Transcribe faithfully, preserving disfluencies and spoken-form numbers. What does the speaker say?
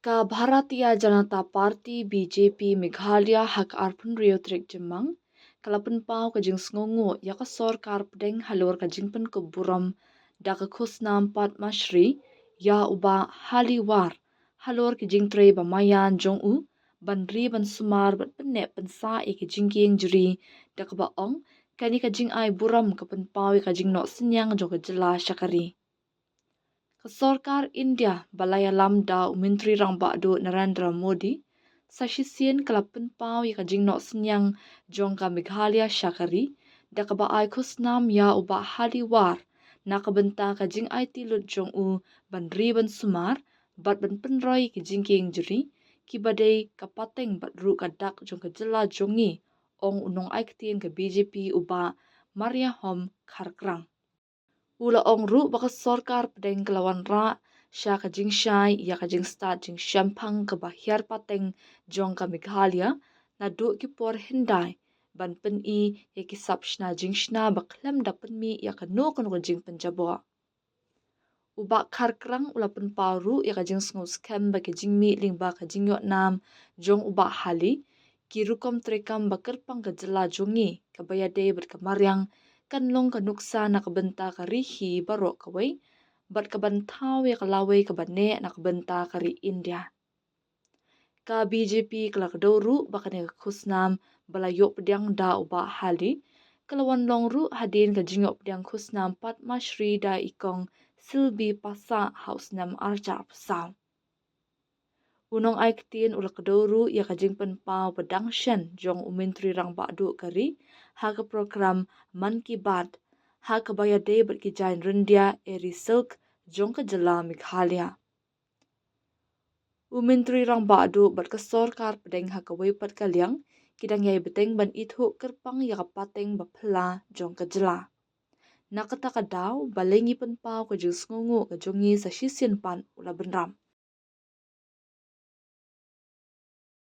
Ka Bharatiya Janata Party, B J P, Meghalaya ha ka arphew hynriew tarik Jymmang ka la pynpaw ka jingsngewnguh ïa ka sorkar pdeng halor ka jingpynkup burom da ka khusnam Padma Shri ïa u Bah Hali War halor ki jingtrei ba maïan jong u ban ri ban sumar bad pynneh pynsah ïa ki jingkieng jri, da kaba ong kane ka jingai burom ka pynpaw ïa ka jingnoh synñiang jong ka jylla sha ka ri. Ka sorkar India ba la ïalam da u Myntri Rangbah Duh Narendra Modi sa shisien ka la pynpaw ïa ka jingnoh synñiang jong ka Meghalaya sha ka ri, da kaba ai khusnam ïa u Bah Hali War na ka bynta ka jingaiti lut jong u ban ri ban sumar bad ban pynroi ki jingkieng jri kiba dei ka pateng bad ruh ka dak jong ka jylla jong ngi, ong u nongai ktien ka B J P u Bah Mariahom Kharkrang. U la ong ruh ba ka sorkar pdeng ka la wanrah sha ka jingshai ïa ka jingstad jingshemphang kaba hiar pateng jong ka Meghalaya naduh ki por hyndai ban pyni ïa ki sap shna jingshna ba khlem da pynmih ïa kano kano ka jingpynjaboh. U Bah Kharkrang u la pynpaw ruh ïa ka jingsngewskhem ba ki jingmih lyngba ka jingïohnam jong u Bah Hali, ki rukom treikam ba kyrpang ka jylla jong ngi kaba ïadei bad ka mariang kan long ka nuksa na ka bynta ka ri hi baroh kawei bad ka ban thaw ïa ka lawei kaba neh na ka bynta ka ri India. Ka B J P ka la kdew ruh ba kane ka khusnam ba la ïoh pdiang da u Bah Hali ka la wan long ruh hadien ka jingïoh pdiang khusnam Padma Shri da i Kong Silby Passah ha u snem arhajar arphew saw. U nongai ktien u la kdew ruh ïa ka jingpynpaw ba dang shen jong u Myntri Rangbah Duh ka ri ha ka prokram Mann Ki Baat ha kaba ïadei bad ki jaiñ ryndia eri silk jong ka jylla Meghalaya. U Myntri Rangbah Duh bad ka sorkar pdeng ha kawei pat ka liang ki dang ïai bteng ban ithuh kyrpang ïa ka pateng ba phylla jong ka jylla. Na kata ka daw balei ngi pynpaw ka jingsngewnguh ka jong ngi sa shisien pat, u la bynrap.